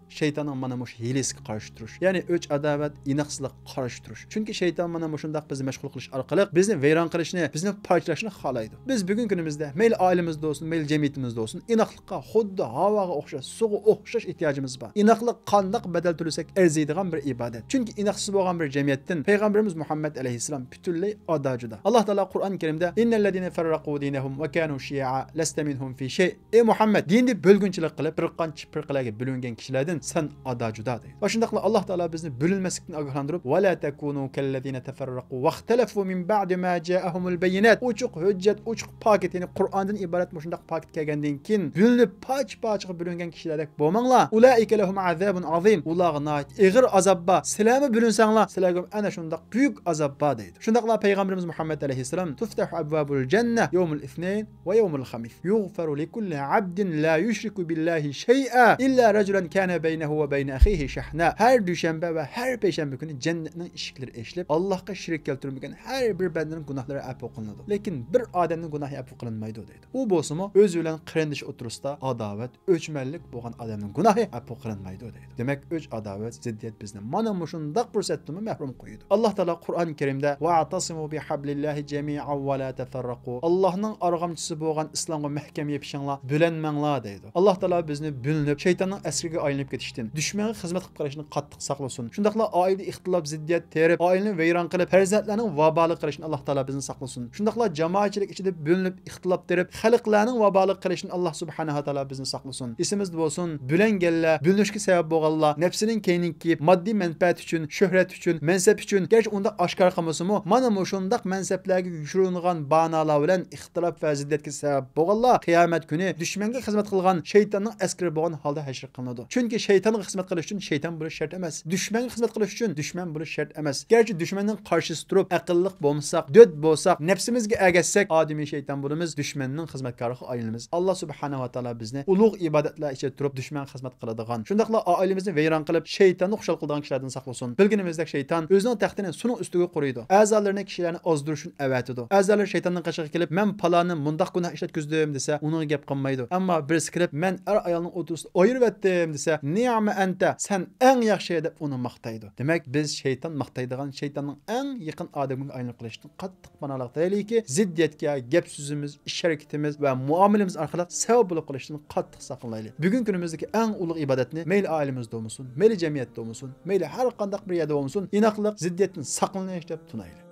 شەيتاننىڭ مانا مۇشۇ ھىيلىسىگە قارشى تۇرۇش. يەنى ئۆچ-ئاداۋەت، ئىناقسىزلىققا قارشى تۇرۇش. چۈنكى شەيتان مانا مۇشۇنداق بىزنى مەشغۇل قىلىش ئارقىلىق بىزنى ۋەيران قىلىشنى، بىزنى پارچىلاشنى خالايدۇ. بىز بۈگۈنكى كۈنىمىزدە مەيلى ئائىلىمىزدە بولسۇن، مەيلى جەمئىيىتىمىزدە بولسۇن، ئىناقلىققا خۇددى ھاۋاغا ئوخشاش، سۇغا ئوخشاش ئېھتىياجىمىز بار. ئىناقلىق قانداق بەدەل تۆلىسەك ئەرزىيدىغان بىر ئىبادەت. چۈنكى ئىناقسىز بولغان بىر جەمئىيەتتىن پەيغەمبىرىمىز مۇھەممەد ئەلەيھىسسالام پۈتۈنلەي ئادا-جۇدا. ئاللا تائالا قۇرئان كەرىمدە، إن الذين فرقوا دينهم وكانوا شيعا لست منهم في شيء. ئەي مۇھەممەد، دىننى بۆلگۈنچىلىك قىلىپ، بىر قانچە پىرقىلەرگە بۆلۈنگەن كىشىلەردىن سەن ئادا-جۇدا دەيدۇ. ۋە شۇنداقلا ئاللا تائالا بىزنى بۆلۈنمەسلىكتىن ئاگاھلاندۇرۇپ، ولا تكونوا كالذين تفرقوا واختلفوا من بعد ما جاءهم البينات. ئوچۇق ھۆججەت، ئوچۇق پاكىت، يەنى قۇرئاندىن ئىبارەت مۇشۇنداق پاكىت كەلگەندىن كېيىن بۆلۈنۈپ پارچە-پارچىغا بۆلۈنگەن كىشىلەردەك بولماڭلار. أولئك لهم عذاب عظيم. ئۇلارغا ناھايىتى ئېغىر ئازاب بار. سىلەرمۇ بۆلۈنسەڭلار، سىلەرگە ئەنە شۇنداق بۈيۈك ئازاب بار دەيدۇ. شۇنداقلا پەيغەمبىرىمىز مۇھەممەد ئەلەيھىسسالام، تفتح أبواب الجنة يوم الاثنين ويوم الخميس يغفر لكل عبد لا يشرك بالله شيئا إلا رجلا كان بينه وبين أخيه شحناء. ھەر دۈشەنبە ۋە ھەر پەيشەنبە كۈنى جەننەتنىڭ ئىشىكلىرى ئېچىلىپ، ئاللاھقا شېرىك كەلتۈرمىگەن ھەر بىر بەندىنىڭ گۇناھلىرى ئەپۇ قىلىنىدۇ. لېكىن بىر ئادەمنىڭ گۇناھى ئەپۇ قىلىنمايدۇ دەيدۇ. ئۇ بولسىمۇ ئۆزى بىلەن قېرىندىشى ئوتتۇرىسىدا ئاداۋەت، ئۆچمەنلىك بولغان ئادەمنىڭ گۇناھى ئەپۇ قىلىنمايدۇ دەيدۇ. دېمەك، ئۆچ-ئاداۋەت، زىددىيەت بىزنى مانا مۇشۇنداق پۇرسەتتىنمۇ مەھرۇم قويىدۇ. ئاللا تائالا قۇرئان كەرىمدە، واعتصموا بحبل الله جميعا ولا تفرقوا. ئاللانىڭ ئارغامچىسى بولغان ئىسلامغا مەھكەم يېپىشىڭلار، بۆلەنمەڭلار دەيدۇ. ئاللا تائالا بىزنى بۆلۈنۈپ، شەيتاننىڭ ئەسكىرىگە ئايلىنىپ كېتىشتىن، دۈشمەنگە خىزمەت قىلىپ قېلىشتىن قاتتىق ساقلىسۇن. شۇنداقلا ئائىلىدە ئىختىلاپ، زىددىيەت تېرىپ، ئائىلىنى ۋەيران قىلىپ، پەرزەنتلەرنىڭ ۋابالىغا قېلىشتىن ئاللا تائالا بىزنى ساقلىسۇن. شۇنداقلا جامائەتچىلىك ئىچىدە بۆلۈنۈپ، ئىختىلاپ تېرىپ، خەلقلەرنىڭ ۋابالىغا قېلىشتىن ئاللا سۇبھانەھۇ ۋە تائالا بىزنى ساقلىسۇن. ئېسىمىزدە بولسۇن، بۆلۈنگەنلەر، بۆلۈنۈشكە سەۋەب بولغانلار، نەپسىنىڭ كەينىگە كىيىپ، ماددىي مەنپەئەت ئۈچۈن، شۆھرەت ئۈچۈن، مەنسەپ ئۈچۈن، گەرچە ئۇنداق ئاشكارا قىلمىسىمۇ، مانا مۇشۇنداق مەنسەپلەرگە يوشۇرۇنغان بانالار بىلەن ئىختىلاپ ۋە زىددىيەتكە سەۋەب بولغانلار قىيامەت كۈنى دۈشمەنگە خىزمەت قىلغان شەيتاننىڭ ئەسكىرى بولغان ھالدا ھەشر قىلىنىدۇ. چۈنكى شەيتانغا خىزمەت قىلىش ئۈچۈن شەيتان بولۇش شەرت ئەمەس. دۈشمەنگە خىزمەت قىلىش ئۈچۈن دۈشمەن بولۇش شەرت ئەمەس. گەرچە دۈشمەننىڭ قارشىسى تۇرۇپ، ئەقىللىق بولمىساق، دۆت بولساق، نەپسىمىزگە ئەگەشسەك، ئادىمىي شەيتان بولىمىز، دۈشمەننىڭ خىزمەتكارىغا ئايلىنىمىز. ئاللا سۇبھانەھۇ ۋە تائالا بىزنى ئۇلۇغ ئىبادەتلەر ئىچىدە تۇرۇپ دۈشمەنگە خىزمەت قىلىدىغان، شۇنداقلا ئائىلىمىزنى ۋەيران قىلىپ، شەيتاننى خۇشال قىلىدىغان كىشىلەردىن ساقلىسۇن. بىلگىنىمىزدەك، شەيتان ئۆزىنىڭ تەختىنى سۇنىڭ ئۈستىگە قۇرۇيدۇ. ئەزالىرىنى، كىشىلەرنى ئازدۇرۇش ئۈچۈن ئەۋەتىدۇ. ئەزالىرى شەيتاننىڭ قېشىغا كېلىپ، مەن پالانى مۇنداق گۇناھ ئىشلەتكۈزدۈم دېسە، ئۇنىڭغا گەپ قىلمايدۇ. ئەمما بىرسى كېلىپ، مەن ئەر ئايالنىڭ ئوتتۇرىسىدا ئايرىۋەتتىم دېسە، نىئمە ئەنتە، سەن ئەڭ ياخشى دەپ ئۇنى ماختايدۇ. دېمەك، بىز شەيتان ماختايدىغان، شەيتاننىڭ ئەڭ يېقىن ئادەمگە ئايلىنىپ قېلىشتىن قاتتىق پاناھلىق تىلەيلىكى، زىددىيەتكە گەپ-سۆزىمىز، ئىش-ھەرىكىتىمىز ۋە مۇئامىلىمىز ئارقىلىق سەۋەب بولۇپ قېلىشتىن قاتتىق ساقلىنايلى. بۈگۈنكى كۈنىمىزدىكى ئەڭ ئۇلۇغ ئىبادەتنى مەيلى ئائىلىمىزدە بولمىسۇن، مەيلى جەمئىيەتتە بولمىسۇن، مەيلى ھەر قانداق بىر يەردە بولمىسۇن، ئىناقلىق، زىددىيەتتىن ساقلىنىش دەپ تونايلى.